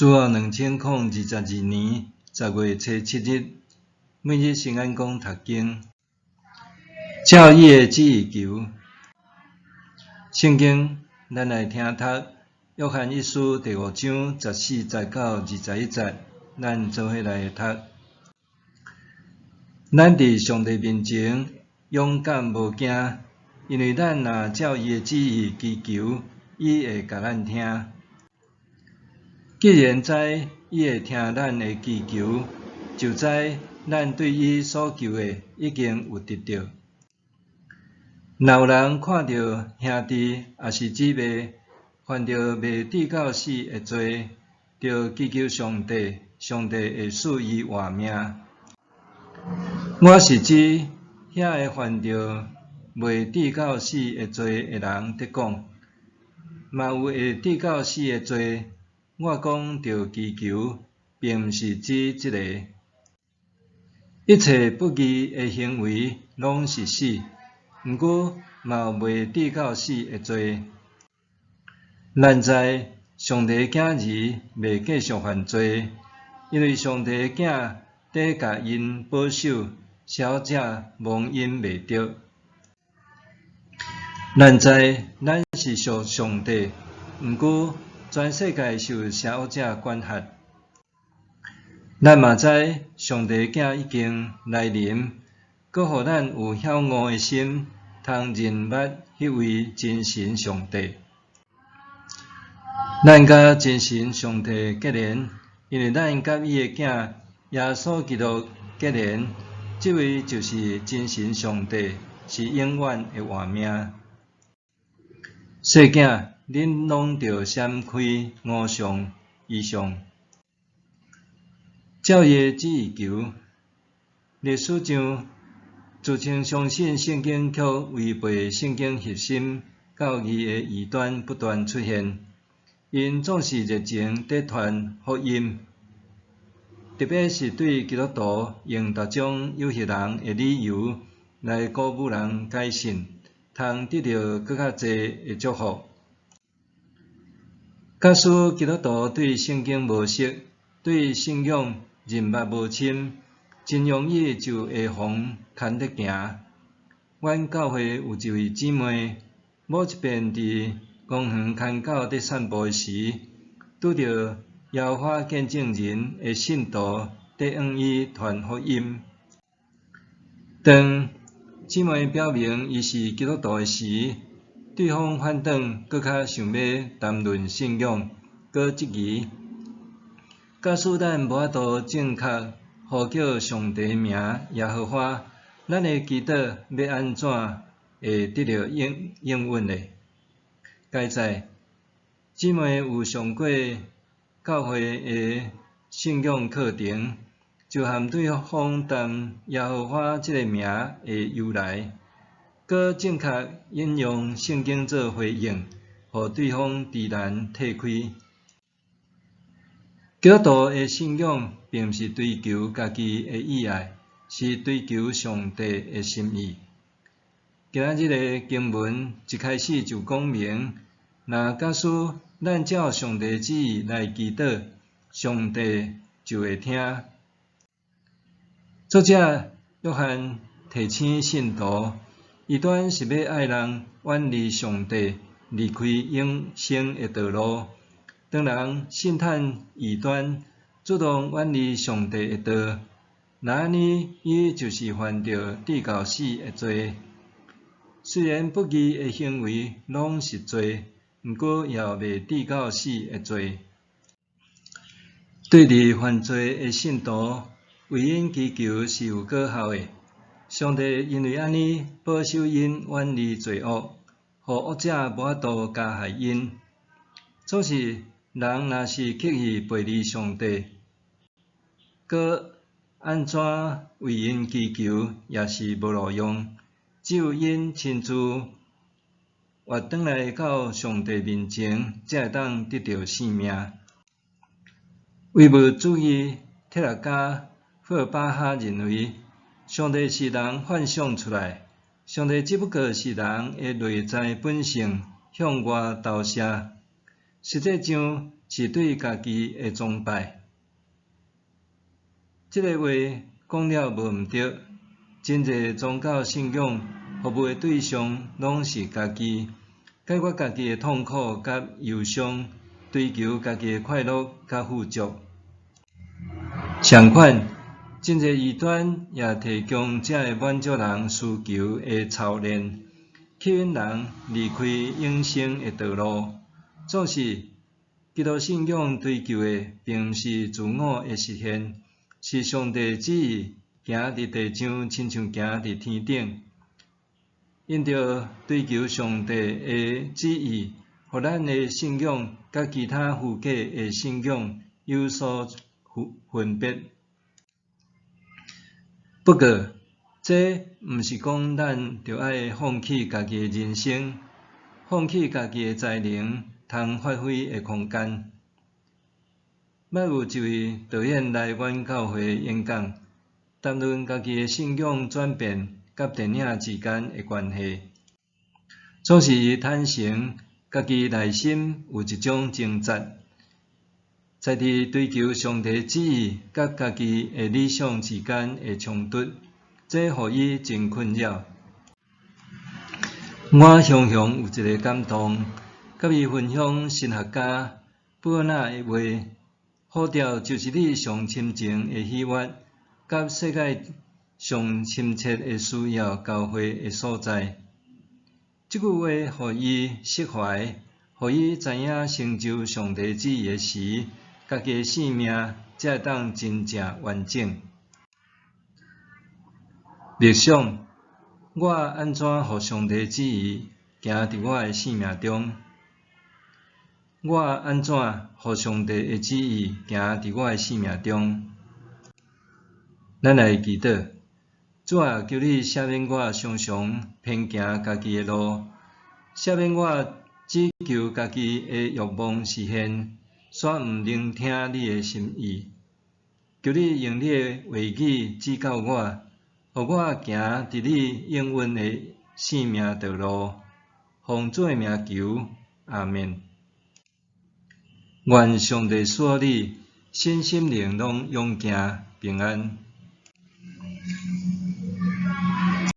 主後2022年10月初7日，每日聖安講讀經，照伊的旨意求。聖經，咱來聽讀約翰一書第五章十四節到21節，咱做伙來讀。咱佇上帝面前勇敢無驚，因為咱若照伊的旨意祈求，伊會共咱聽。既然知伊會聽咱的祈求，就知咱對伊所求的已經有得著。若有人看著兄弟抑是姊妹犯著袂致到死的罪，著祈求上帝，上帝會賜伊活命。我是指遐个犯著袂致到死的罪的人佇講，嘛有會致到死的罪。我講著祈求，並毋是指這个。一切不義的行為攏是死，毋過嘛有袂致到死的罪。咱知上帝囝兒袂繼續犯罪，因為上帝囝佇共𪜶保守，邪惡者摸𪜶袂著。咱知咱是屬上帝，毋過全世界受邪惡者管轄。咱嘛知上帝囝已經來臨，閣予咱有曉悟的心，通認捌彼位真神上帝。咱佮真神上帝結連，因為咱佮伊的囝耶穌基督結連，這位就是真神上帝，是永遠的活命。細囝，恁攏著閃開偶像異象。照伊的旨意求。歷史上，自稱相信聖經卻違背聖經核心教義的異端不斷出現，𪜶總是熱情佇傳福音，特別是對基督徒用逐種誘惑人的理由來鼓舞人改信，通得著閣較濟的祝福。假使基督徒對聖經無熟，對信仰認捌無深，真容易就會予牽著行。阮教會有一位姊妹，某一遍佇公園牽狗佇散步時，拄著耶和華見證人的信徒佇向伊傳福音。當姊妹表明伊是基督徒的時，對方反轉閣較想欲談論信仰，閣質疑。假使咱無法度正確呼叫上帝名耶和華，咱的祈禱欲按怎會得著應應允呢？佳哉，姊妹有上過教會的信仰課程，就和對方談耶和華這个名的由來，閣正確引用聖經做回應，予對方知難退開。基督徒的信仰並毋是追求家己的意愛，是追求上帝的心意。今仔日的經文一開始就講明，若假使咱照上帝旨意來祈禱，上帝就會聽。作者約翰提醒信徒，異端是欲愛人遠離上帝，離開永生的道路。當人試探異端，主動遠離上帝的道，若按呢，伊就是犯著致到死的罪。雖然不義的行為攏是罪，毋過也有袂致到死的罪。對佇犯罪的信徒，為𪜶祈求是有果效的。上帝因為按呢保守𪜶遠離罪惡，予惡者無法度加害𪜶。總是人若是刻意背離上帝，閣按怎為𪜶祈求也是無路用。只有𪜶親自活轉來到上帝面前，才會當得著生命。唯物主義哲學家費爾巴哈認為，上帝是人幻想出來，上帝只不過是人的內在本性向外投射。實際上，是對家己的崇拜。這个話講了無毋著，真濟宗教信仰服務的對象攏是家己，解決家己的痛苦佮憂傷，追求家己的快樂佮富足。相款，真濟異端也提供這个滿足人需求的操練，吸引人離開永生的道路。總是，基督信仰追求的，並毋是自我的實現，是上帝旨意行佇地上，親像行佇天頂。因著追求上帝的旨意，予咱的信仰佮其他虛假的信仰有所分別。不過，這毋是講咱著愛放棄家己的人生，放棄家己的才能通發揮的空間。捌有一位導演來阮教會演講，談論家己的信仰轉變佮電影之間的關係。總是伊坦誠，家己內心有一種掙扎，在佇追求上帝旨意佮家己的理想之間的衝突，這予伊真困擾。我常常有一个感動，佮伊分享神學家布納的話：呼召就是你上深情的喜悅，佮世界上深切的需要交匯的所在。這句話予伊釋懷，予伊知影成就上帝旨意的時，家己的生命才會當真正完整。默想，我按怎予上帝旨意行佇我的生命中？我按怎予上帝的旨意行佇我的生命中？咱來祈禱。主啊，求你赦免我常常偏行家己的路，赦免我只求家己的欲望實現，煞毋聆聽你的心意。求你用你的話語指教我，予我行佇你應允的生命道路。奉主的名求，阿們。願上帝賜予你身心靈攏勇健平安。